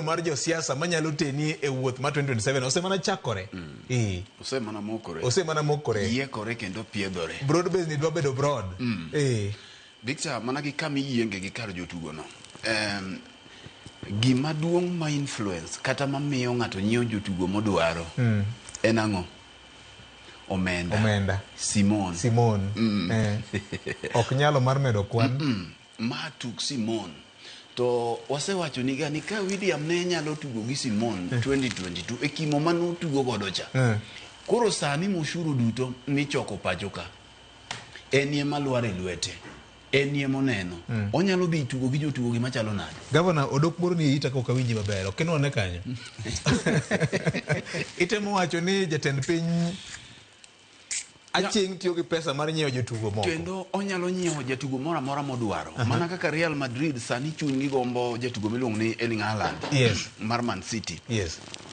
Mar josiasa manyalo teni e wuoth mar 2027 osemana chakore. Osemana mokore. Osemana mokore. Yiekore kendo piedhore. Broad base ni dwa bedo broad. Victor, mana gi kama iyienge gi kar jotugo no. Gima duong' ma influence kata mamiyo ng'ato nyiewo jotugo modwaro en ang'o? Omenda. Omenda. Simon. Simon. Ok nyalo mar medo kwan. Ma tuk Simon. To wasewacho ni ga ni ka William ne nyalo tugo gi Simon 2022 e kimo manotugo godo cha. Koro sani mushuru duto michoko pacho ka en ema lwar e lwete. En ema oneno. Onyalo dhi tugo gi jotugo gi machalo nade? Gavana, odok moro ni e ita ka ok awinji maber. Ok inone kanyo. Itemo wacho ni jatend piny Aching' tiyo gi pesa mar nyiewo jotugo moko. Kendo onyalo nyiewo jatugo moro amora modwaro. Mana kaka Real Madrid sani chunygi gombo jatugo miluongo ni Erling Haaland mar Man City.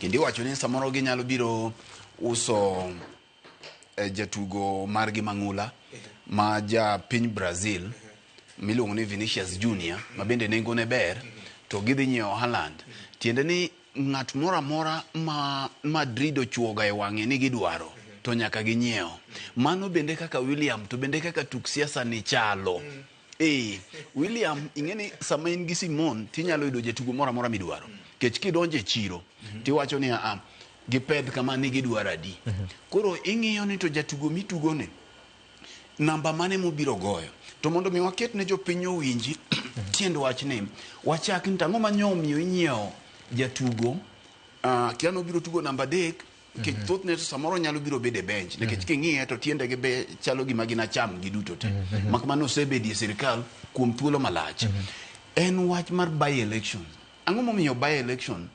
Kendo iwacho ni samoro ginyalo biro uso jatugo margi mang'ula ma ja piny Brazil miluongo ni Vinicius Junior ma bende nengone ber to gidhi nyiewo Haaland. Tiende ni ng'at moro amora ma Madrid ochuoga e wang'e ni gidwaro to nyaka ginyiew. Mano bende kaka William to bende kaka tuk siasa ni chalo. William ing'e ni sama in gi Simon tinyalo yudo jatugo moro amora midwaro. Kech kidonjo e chiro tiwacho ni a gipedh kama ni gidwaro adi. Koro ing'iyo ni to jatugo mitugo ni namba mane mobiro goyo. To mondo mi waket ne jopiny owinji tiend wachni, wachak ni to ang'o ma nyo omiyo inyiewo jatugo kia nobiro tugo namba 3 nikech thothne to samoro nyalo biro bedo e bench nikech king'iye to tiendegi be chalo gima gin acham giduto te. Mak mana osebedie e sirikal kuom thuolo malach. En wach mar by election. Ang'o momiyo by election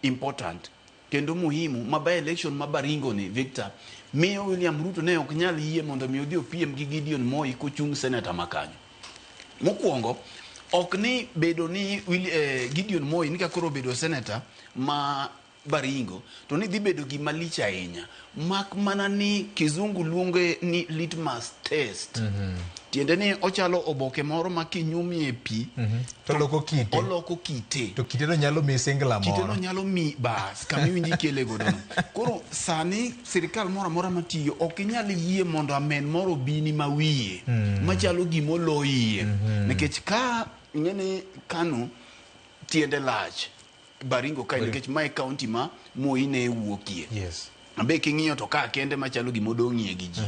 important kendo muhimu ma by election ma Baringo ni Victor miyo William Ruto ne ok nyal yie mondo mi odhi opiem gi Gideon Moi kochung' senator ma kanyo. Mokwongo, ok ni bedo ni Gideon Moi ni ka koro obedo senator ma Baringo to ni dhi bedo gima lich ahinya. Mak mana ni kizungu luonge ni litmus test. Tiende ni ochalo oboke moro ma kinyumie pi To oloko kite. Oloko kite. To kite no nyalo mi singla moro. Kite no nyalo mi bas kama iwinji kele godo no. Koro sani sirikal moro amora matiyo ok inyal yie mondo amen moro obini ma wiye machalo gima oloyie. Nikech ka ing'e ni Kanu tiende lach Baringo kae nikech mae county ma Moi ne wuokie. Be king'iyo to ka kende machalo gima odong'ie gi ji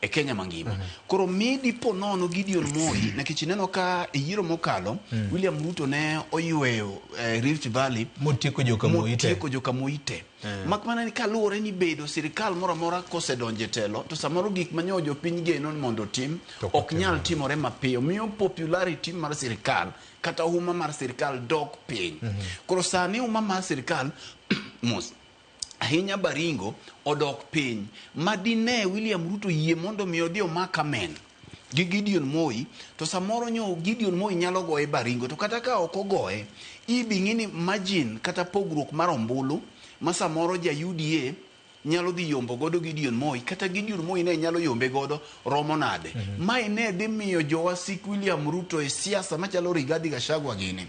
e Kenya mangima. Koro mi dipo nono Gideon Moi nikech ineno ka e yiero mokalo William Ruto ne oyweyo Rift Valley motieko joka Moi te. Motieko joka Moi te. Mak mana ni kaluwore ni bedo sirikal moro amora kosedonjo e telo to samoro gik ma nyo jopiny geno ni mondo otim ok nyal timore mapiyo. Miyo popularity mar sirikal kata huma mar sirikal dok piny. Koro sani huma mar sirikal mos ahinya Baringo odok piny ma dine William Ruto yie mondo mi odhi omak amen gi Gideon Moi to samoro nyo Gideon Moi nyalo goye Baringo to kata ka ok ogoye ibi ng'i ni margin kata pogruok mar ombulu ma samoro ja UDA nyalo dhi yombo godo Gideon Moi kata Gideon Moi ne nyalo yombe godo romo nade. Mae ne dhi miyo jowasik William Ruto e siasa machalo Rigathi Gachagua gini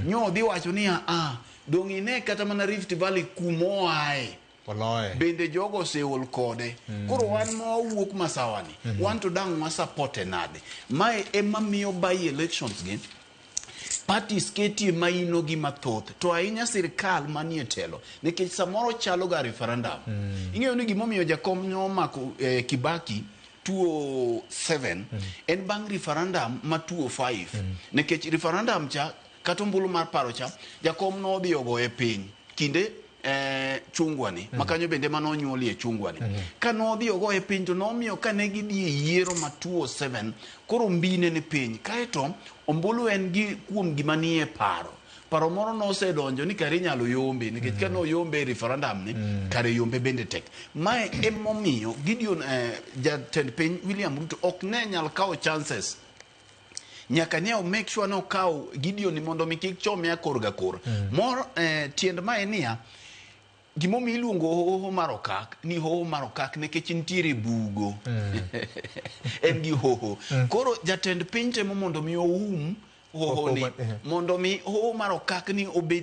nyo dhi wacho ni a dong' ine kata mana Rift Valley kumoae Oloye. Bende jogo oseol kode. Koro wan ma wawuok masawa ni wan to dang' wasapote nade. Mae ema miyo by elections gi parties ketie maino gi mathoth to ahinya sirikal manie telo nikech samoro chalo ga referendum. Ing'eyo ni gimomiyo jakom ne omako Kibaki 2007 en bang' referendum ma 2005 nikech referendum cha kata ombulu mar paro cha jakom nodhi ogoye piny kinde chungwa ni ma kanyo bende mane onyuolie chungwa ni ka nodhi ogoye piny to nomiyo ka ne gidhi e yiero ma 2007 koro mbine ni piny kaeto ombulu en gi kuom gima nie paro paro moro nosedonjo ni kare inyalo yombe nikech ka noyombe e referendum ni kare yombe bende tek. Mae emomiyo Gideon jatend piny William Ruto ok ne nyal kawo chances. Nyaka ne make sure ni okawo Gideon ni mondo mi kik chome akor ga kor. Mor tiend mae niya gimomiyo iluongo hoho mar okak ni hoho mar okak nikech nitiere bugo. En gi hoho. Koro jatend piny temo mondo mi oum hoho ni mondo mi hoho mar okak ni obed